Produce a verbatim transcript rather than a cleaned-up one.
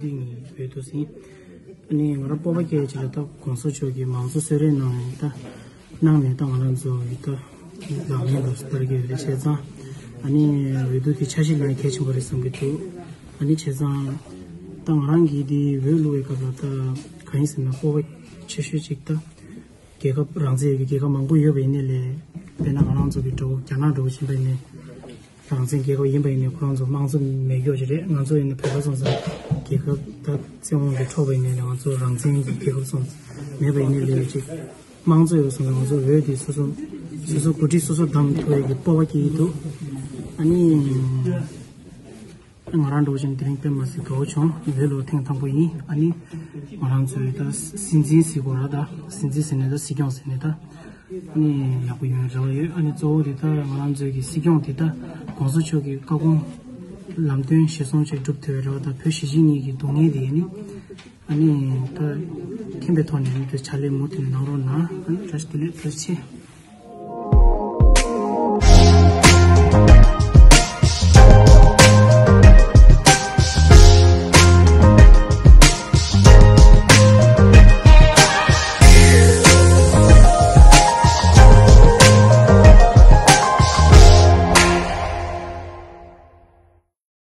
འདི་ངའི་འོས་བསྡུ་ཟིན། ཨ་ནི་ང་རང་སྤོབས་པ་སྐྱེ་ཡ་ཅིག་ལ་ད་གོང་ས་མཆོག་གིས་མང་གཙོ་གསོལ་རས་གནང་ནས་ད་གནང་ནས་ད་ང་རང་ཚོ་ཡི་ད་ལག་ལེན་དུ་བསྟར་གྱི་ཡོད་རེད་བྱས་ཙང་། ཨ་ནི་འོས་བསྡུ་དེ་འཆར་གཞི་ལ་གལ་ཆེན་པོ་རེད་བསམ་གྱི་འདུག་ཨ་ནི་བྱས་ཙང་ད་ང་རང་གིས་དེ་འོས་བླུག་པའི་སྐབས་ལ་ད་གང་ཡིན་ཟེར་ན་སྤོབས་པ་ཆེ་ཤོས་ཅིག་ད། རྒྱལ་ཁབ་རང་བཙན་ཡོད་པའི་རྒྱལ་ཁབ་མང་པོ་ཡོད་པ་ཡིན་ནའི་ལས། དཔེར་ན་ང་རང་ཚོ་གི་འགྲོ་རྒྱ་ནག་འགྲོ་བཞིན་པ་ཡིན་ནའི། རང་བཙན་རྒྱལ་ཁབ་ཡིན་པ་ཡིན་ནའི་ཁོ་རང་ཚོ་དམངས་གཙོ་མེད་མཁན་ཅིག་རེད། ང་ཚོ་ཡིན་ན་བོད་པ་སོང་ཙང་རྒྱལ་ཁབ་ད་བཙན་དབང་གིས་འཕྲོག་པ་ཡིན་ནའི་ལས་ང་ཚོ་རང་བཙན་གྱི་རྒྱལ་ཁབ་སོང་མེད་པ་ཡིན་ནའི་ལས་ཅིག་དམངས་གཙོ་ཡོད་སོང་ཙང་ང་ཚོ་འོས་དེ་སོ་སོ་སོ་སོ་འགོ་ཁྲིད་སོ་སོ་བདམས་ཐུབ་ཡག་གི་སྤོབས་པ་སྐྱེ་གི་འདུག་ཨ་ནི། ང་རང་འགྲོ་བཞིན་དེ་རིང་དཔེ་མ་སྲིད་དགའ་བོ་བྱུང་། འོས་བླུག་ཐེངས་དང་པོ་ཡིན། ཨ་ནི་ང་རང་ཚོའི་ད་སྲིད་འཛིན་ཟེར་དགོས་ར། ད་སྲིད་འཛིན་ཟེར་ནས་ད་སྲིད་སྐྱོང་ཟེར་ནས་ད་ཨ་ནི་ཡག་པོ་ཡོང་རེ་བ་ཡོད། ཨ་ནི་གཙོ་བོ་དེ་ད་ང་རང་ཚོའི་གི་སྲིད་སྐྱོང་དེ་ད་གོང་ས་མཆོག་གི་བཀའ་དགོངས་ལམ་སྟོན་གཞིར་བཟུང་ཅིག་སྒྲུབ་ཐུབ་པའི་རེ་བ་དང་། བོད་གཞིས་བྱེས་གཉིས་ཀྱི་སྡུག་བསྔལ་དེ་ཨ་ནི་ཨ་ནི་ད་མཁྱེན་པའི་ཐོག་ནས་ཨ་ནི་ད་ཕྱག་ལས་མུ་མཐུད་ནས་གནང་རོགས་གནང་། ཨ་ནི་བཀྲ་ཤིས་བདེ་ལེགས། ཐུགས་རྗེ་ཆེ།